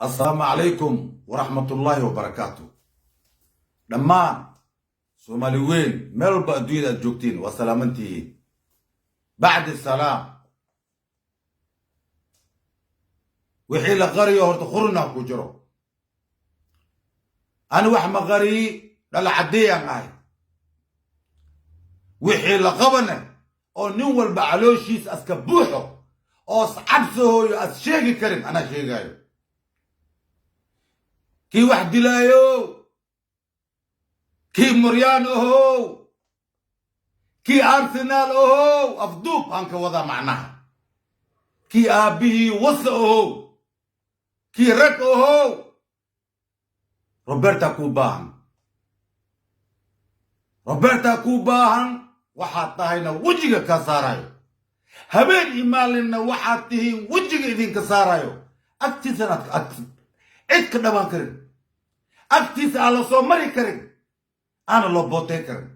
Assalaamu calaykum waraxmatullaahi wabarakaatu. Dhammaan Soomaali weyn, meel walba adduunyada aad joogtiin, waa salaamantihiin. Bacdi salaam, wixii la qariyo horta quruna ku jiro. Ani wax ma qariyi, dhala caddeeyaan ahay. Wixii la qabane oo nin walba calooshiis aska buuxo oo iscabsahooyo as sheegi karin, anaa sheegaayo. Kii wax dilaayo, kii muryaan ahow, kii Arsenaal ahow, afduub aan ka wadaa, macnaha kii aabbihii wasa ahow, kii rag ahow, Roberta kuu baahan, Roberta kuu baahan. Waxaad tahayna wejiga kaa saarayo, habeen iyo maalinna waxaad tihiin wejiga idinka saarayo. Agtiisana aad cid ka dhawaan karin, agtiisa aan la soo mari karin, aana loo bootay karin.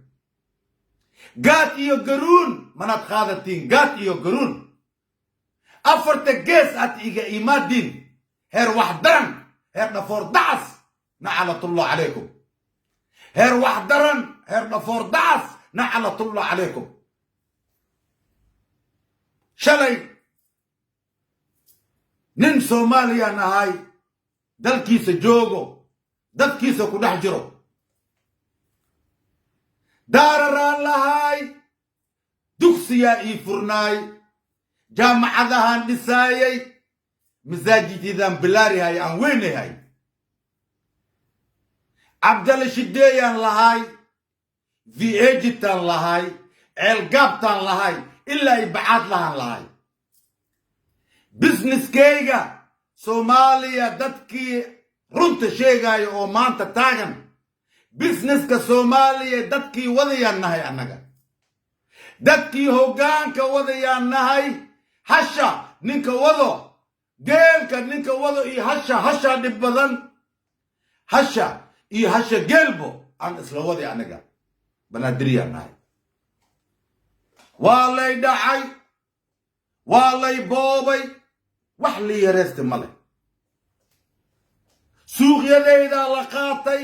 Gaad iyo garuun manaad qaadatiin, gaad iyo garuun afarta gees aad iga imaadiin. Heer wax daran, heer dhafoor dacas, nacalatullah calaykum. Heer wax daran, heer dhafoor dacas, nacalatullah calaykum. Shalay nin Soomaaliyaan ahay, dalkiisa joogo, dadkiisa ku dhex jiro, daararaan lahay, dugsiyaa ii furnaay, jaamacadahaan dhisaayay, masaajididaan bilaarihay, aan weynahay, Cabdalla Shideeyaan lahay, Viejitaan lahay, Ceelgaabtaan lahay, ilaa i Bacaad lahaan lahay. Businesskayga Soomaaliya, dadkii runta sheegaayo oo maanta taagan, businesska Soomaaliya dadkii wadayaan nahay annaga, dadkii hoggaanka wadayaan nahay. Hasha ninka wado, geelka ninka wado iyo hasha, hashaa dhib badan. Hasha iyo hasha geelbo aan isla waday aniga. Banaadiriyaan nahay. Waa lay dhacay, waa lay boobay, wax lii yareysta ma leh. Suuqyadaydaa la qaatay,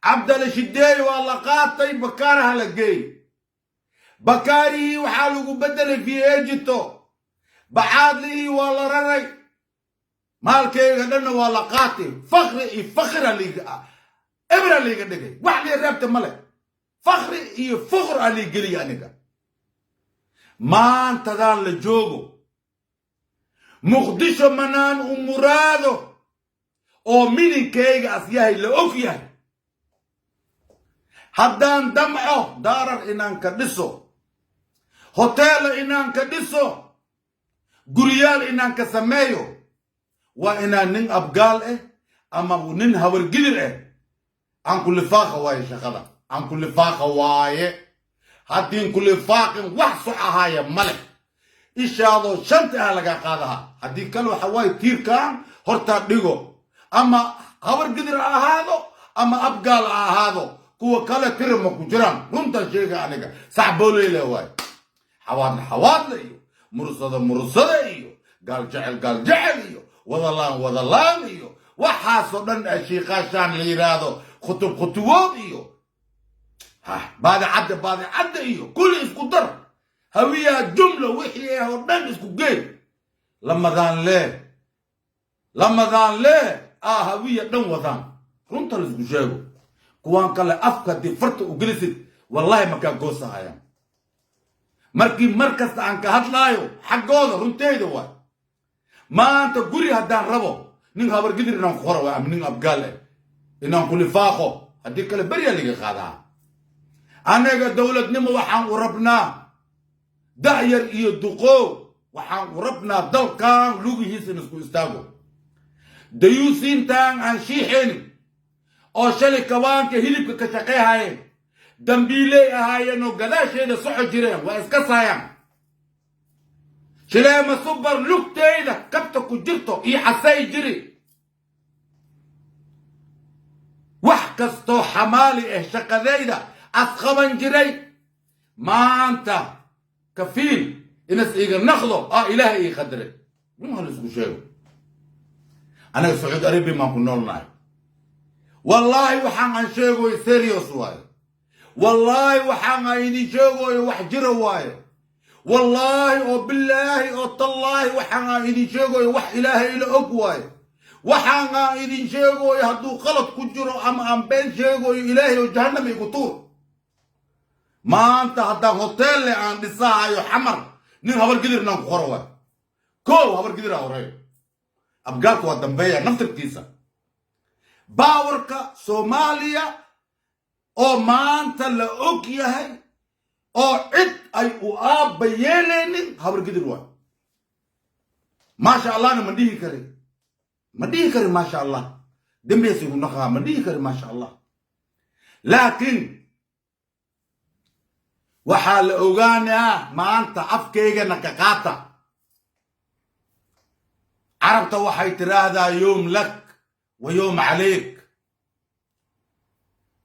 Cabdala Shideey waa la qaatay, Bakaaraha la geey. Bakaarihii waxaa lagu beddelay Viejito, Bacaadlihii waa la raray, maalkayga dhanna waa la qaatay. Fakri iyo fakra liiga ebra liiga dhigay, wax lii reebta ma leh. Fakri iyo fuqr a lii geliya aniga. Maantadaan la joogo Muqdisho manaan u muraado oo mininkayga as yahay la og yahay. Haddaan damco daarar inaan ka dhiso, hoteelo inaan ka dhiso, guriyaal inaan ka sameeyo, waa inaan nin Abgaal ah ama nin Hawargidir ah aan ku lifaaqa waaye. Shaqada aan ku lifaaqa waaye. Haddiin ku lifaaqin, wax soc ahaaya male. Ishaadoo shanta ah lagaa qaadaha. Haddii kale waxa waaye tiirkan hortaa dhigo, ama Habargidir ha ahaado ama Abgaal ha ahaado, kuwa kale tira ma ku jiraan. Runtaan sheega aniga, saxbooleyla waaye. Xawaadle xawaadle iyo Mursada Mursada iyo Gaal Jecel Gaal Jecel iyo Wadalaan Wadalaan iyo waxaasoo dhan shiiqaashaan la yidhaahdo, khutub khutubood iyo Baadicadda Baadicadda iyo kulli isku dar, Hawiyaa jumla, wixii ah oo dhan isku geey. Lamadaan lee, lamadaan lee aa Hawiya dhan wadaan. Runta la isku sheego, kuwaan kale afka haddii farta u gelisid, wallahi makaa goosahayaan. Markii mar kasta aan ka hadlaayo xaggooda, runteyda waay. Maanta guri haddaan rabo, nin Habargidir inaan ku qoro waay ama nin Abgaal eh inaan ku lifaaqo. Haddii kale beryaa liga qaadaa. Annaga dowladnimo waxaan u rabnaa, da'yar iyo duqoow waxaan u rabnaa dalkan lugihiisa in isku istaago. Dayuusiintaan aan shiixaynin oo shalay kawaanka hilibka ka shaqayhayeen, dambiiley ahaayeen oo gadaasheeda soco jireen, waa iska saayaan. Shileema subar lugtayda kabta ku jirto iyo xasay jiri, wax kastoo xamaali ah shaqadayda asqaban jiray. Maanta kafiil inas iiga naqdo ah, Ilaahay ii qadaray. Rumaha la isku sheego. Anaga Sacuudi Arabia maan ku noolnahay. Wallaahi waxaan aan sheegoyo serious waaye. Wallaahi waxaan aan idin sheegoyo wax jira waaye. Wallaahi oo bilaahi oo tallaahi, waxaan aan idin sheegoyo wax Ilaahay ila og waaye. Waxaan aan idin sheegoyo hadduu qalad ku jiro ama aan been sheegoyo, Ilaahay oo jahannam igu tuur. Maanta haddaan hoteelle aan dhisahayo Xamar, nin Habargidirnaan ku qoro waay. Kow Habargidiraa horeeyo, Abgaalka waa dambeeya. Naftirkiisa baawarka Soomaaliya oo maanta la og yahay oo cid ay u aabba yeelaynin Habargidir waay. Maasha Allahna ma dhihi karin, ma dhihi karin maasha Allah, dembigaas igu naqaa, ma dhihi karin maasha Allah. Laakiin waxaa la ogaanaa maanta afkaygana ka qaata. Carabta waxay tiraahdaa يوم لك ويوم عليك.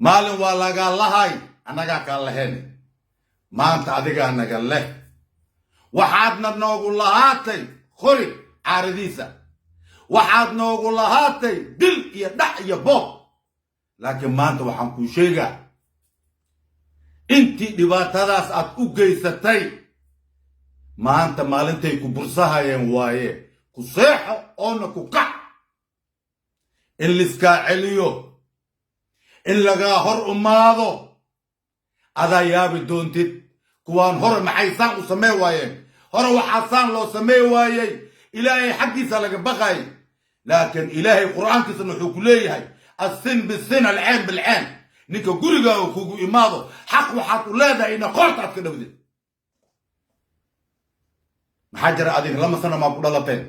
Maalin waa lagaa lahay, annagaa kaa lahayn. Maanta adigaa naga leh. Waxaadna noogu lahaatay qori caaradiisa, waxaad noogu lahaatay dil iyo dhac iyo boob. Laakiin maanta waxaan kuu sheegaa, intii dhibaatadaas aad u geysatay, maanta maalintay ku bursahayeen waaye. Ku seexo oona ku kac in liskaa celiyo, in lagaa hor umaado. Adaa yaabi doontid kuwaan hore maxay saan u samey waayeen. Hore waxaa saan loo samey waayey, Ilaahay xaggiisa laga baqay. Laakiin Ilaahay Qur'aankiisana wuxuu ku leeyahay: السن بالسن، العين بالعين. Ninka gurigaaga kugu imaado, xaq waxaad u leedahay ina qoorta aad ka dhowdid. Maxaa jira? Adiga 2 sano maa ku dhalateen?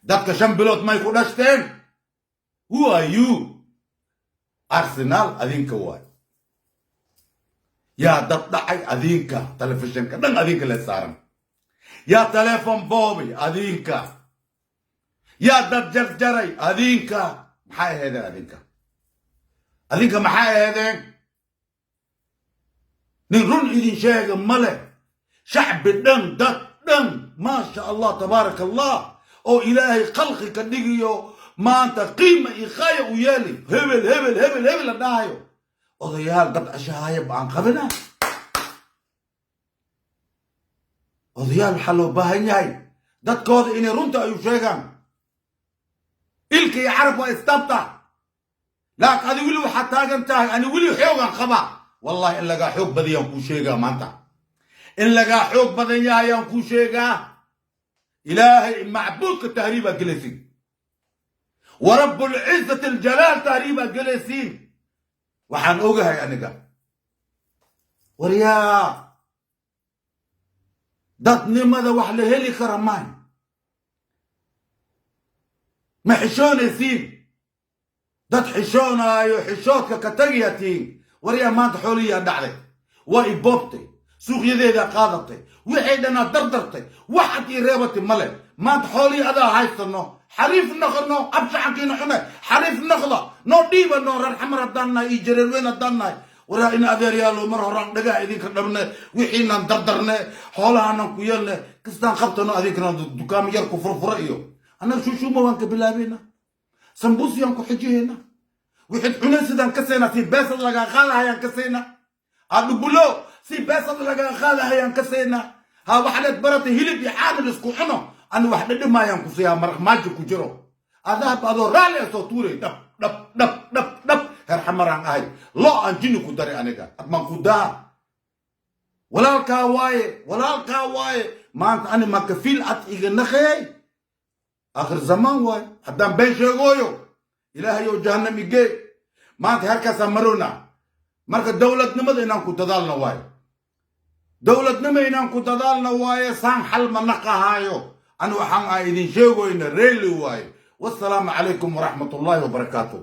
Dadka 5 bilood may ku dhashteen? Who are you? Arsenal adinka waay. Yaa dad dhacay? Adinka. Telefishinka dhan adinka le saaran. Yaa telefon boobay? Adinka. Yaa dad jarjaray? Adinka. Maxay aheedeen adinka? Adinka maxay aheedeen? Nin run idin sheega male. Shacbi dhan, dad dhan, maasha Allah, tabaaraka Allah, oo Ilaahay khalqi ka dhigiyo, maanta qiima iyo khaya u yeeli, hebel hebel hebel hebel la dhahayo, odayaal dad ashahaaya baan qabina. Odayaal waxaa loo baahan yahay dadkooda inay runta ayu sheegaan. Ilka iyo carab waa istaabta, laakiin adi weli waxaad taagan tahay ani weli xoogan qabaa. Wallahi in lagaa xoog badayaan kuu sheegaa maanta, in lagaa xoog badan yahayaan kuu sheegaa. Ilaahay macbuudka tahriibaa gelaysiin. ورب العزة الجلال tahriibaa gelaysiin. Waxaan ogahay aniga. Waryaa, dadnimada wax la heli kara maayo. Ma xishoonaysiin? Dad xishoonaayo xishoodka ka tagiyatiin. Waryaa, maanta xoolihiyaa dhacday, waa i boobtay, suuqyadeedaa qaadatay, wixay dhanaa dardartay, waxaad ii reebatay male. Maanta xoolihii adaa haysano. Xariif noqono, abshacankiina xune, xariif noqda, noo dhiiba noo. Reer Xamar haddaan nahay iyo Jareerweyn haddaan nahay, waraa in adeeryaalo, mar horaan dhagaha idinka dhabne, wixiinaan dardarne, xoolahaanan ku yeelne, kastaan qabtano. Adinkana dukaamo yar ku furfura iyo annaga shuushuuma waan ka bilaabayna, sambuusiyaan ku xijihayna, wixid cunay sidaan ka seynaa, si beesad lagaa qaadahayaan ka seyna adhubulo, si beesad lagaa qaadahayaan ka seyna. Ha waxaad baratay hilib iyo caanil isku cuno, ani wax dhadhimaayaan ku siiyaa, maraq maaji ku jiro, adahab adoo raalli a soo tuuray. Dhab dhab dhab dhab dhab. Heer Xamaraan ahay, loo aan jinni ku daray aniga admaan ku daa. Walaalkaa waaye, walaalkaa waaye. Maanta ani makafiil ad iga naqeey. Akhir zamaan waaye. Haddaan been sheegooyo, Ilaahayow jahannam igee. Maanta heerkaasaa marona. Marka dowladnimada inaan ku dadaalna waaye, dowladnimo inaan ku dadaalna waaye. Saan xal ma naqahaayo. Ani waxaan aan idin sheegoyna reeli waaye. Wassalaamu calaykum waraxmat ullaahi wabarakaatu.